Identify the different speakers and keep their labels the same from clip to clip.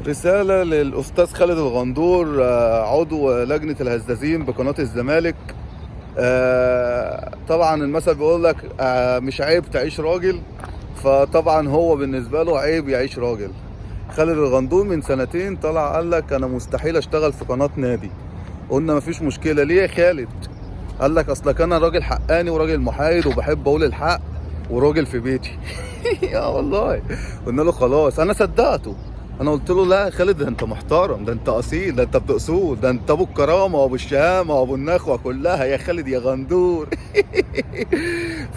Speaker 1: رسالة للأستاذ خالد الغندور، عضو لجنة الهزازين بقناة الزمالك. طبعا المثل بيقول لك مش عيب تعيش راجل، فطبعا هو بالنسبة له عيب يعيش راجل. خالد الغندور من سنتين طلع قال لك أنا مستحيل أشتغل في قناة نادي. قلنا مفيش مشكلة، ليه يا خالد؟ قال لك أصلك أنا راجل حقاني وراجل محايد وبحب أقول الحق وراجل في بيتي. يا والله قلنا له خلاص، أنا صدقته. انا قلت له لا يا خالد، ده انت محترم، ده انت اصيل، ده انت ابن اصول، ده انت ابو الكرامة وابو الشهامه وابو النخوه كلها يا خالد يا غندور.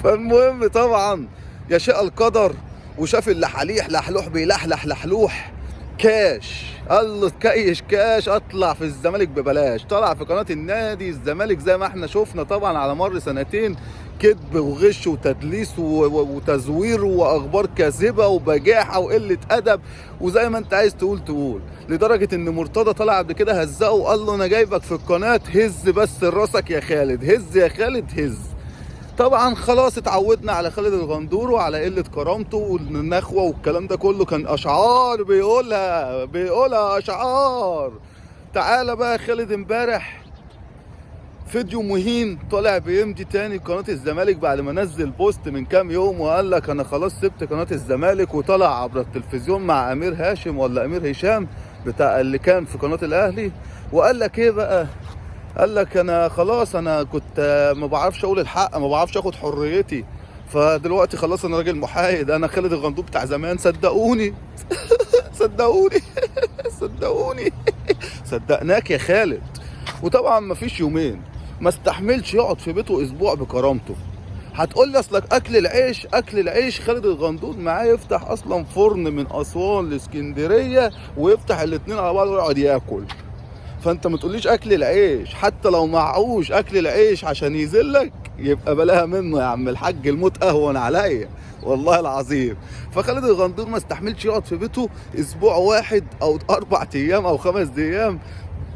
Speaker 1: فالمهم طبعا يشاء القدر وشاف اللحاليح لحلوح بيلحلح لحلوح كاش، قال له كايش كاش، اطلع في الزمالك ببلاش. طلع في قناة النادي الزمالك زي ما احنا شفنا طبعا على مر سنتين، كذب وغش وتدليس وتزوير واخبار كاذبة وبجاحه وقلة ادب وزي ما انت عايز تقول تقول، لدرجة ان مرتضى طلع قبل كده هزقه وقال له انا جايبك في القناة هز بس راسك يا خالد، هز يا خالد هز. طبعا خلاص اتعودنا على خالد الغندور وعلى قلة كرامته والنخوه والكلام ده كله، كان اشعار بيقولها اشعار. تعالى بقى يا خالد، امبارح فيديو مهين طالع بيمضي تاني قناة الزمالك بعد ما نزل بوست من كام يوم وقال لك انا خلاص سبت قناة الزمالك، وطلع عبر التلفزيون مع امير هاشم ولا امير هشام بتاع اللي كان في قناة الاهلي، وقال لك ايه بقى؟ قال لك انا خلاص، انا كنت ما بعرفش اقول الحق، ما بعرفش اخد حريتي، فدلوقتي خلاص انا راجل محايد، انا خالد الغندور بتاع زمان، صدقوني صدقوني صدقوني صدقناك يا خالد. وطبعا ما فيش يومين ما استحملش يقعد في بيته اسبوع بكرامته. هتقول لي اصلك اكل العيش، اكل العيش خالد الغندور معاه يفتح اصلا فرن من اسوان لاسكندريه ويفتح الاتنين على بعض ويقعد ياكل، فانت ما تقوليش اكل العيش، حتى لو معهوش اكل العيش عشان يذلك يبقى بلاها منه يا عم الحاج، الموت اهون عليا والله العظيم. فخالد الغندور ما استحملش يقعد في بيته اسبوع واحد او 4 ايام او 5 ايام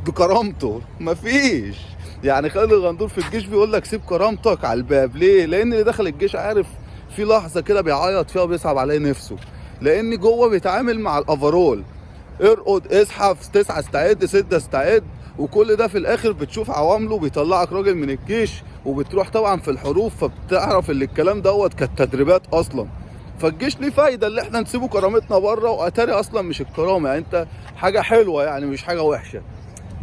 Speaker 1: بكرامته، مفيش. يعني خالد الغندور في الجيش بيقول لك سيب كرامتك على الباب، ليه؟ لان اللي دخل الجيش عارف في لحظة كده بيعيط فيها وبيصعب عليه نفسه، لان جوه بيتعامل مع الافرول، ارقد ازحف 9 استعد 6 استعد، وكل ده في الاخر بتشوف عوامله بيطلعك راجل من الجيش، وبتروح طبعا في الحروف، فبتعرف اللي الكلام دوت كانت تدريبات اصلا. فالجيش ليه فايده اللي احنا نسيبه كرامتنا بره، واتاري اصلا مش الكرامة، يعني انت حاجة حلوة يعني مش حاجة وحشة.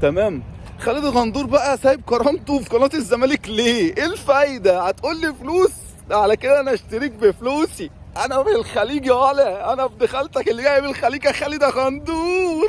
Speaker 1: تمام. خالد الغندور بقى سايب كرامته في قناة الزمالك ليه؟ ايه الفايدة؟ هتقول لي فلوس؟ على كده انا اشتريك بفلوسي، انا في الخليج يا ولا، انا ابن خالتك اللي جاي من الخليج يا خالد غندور.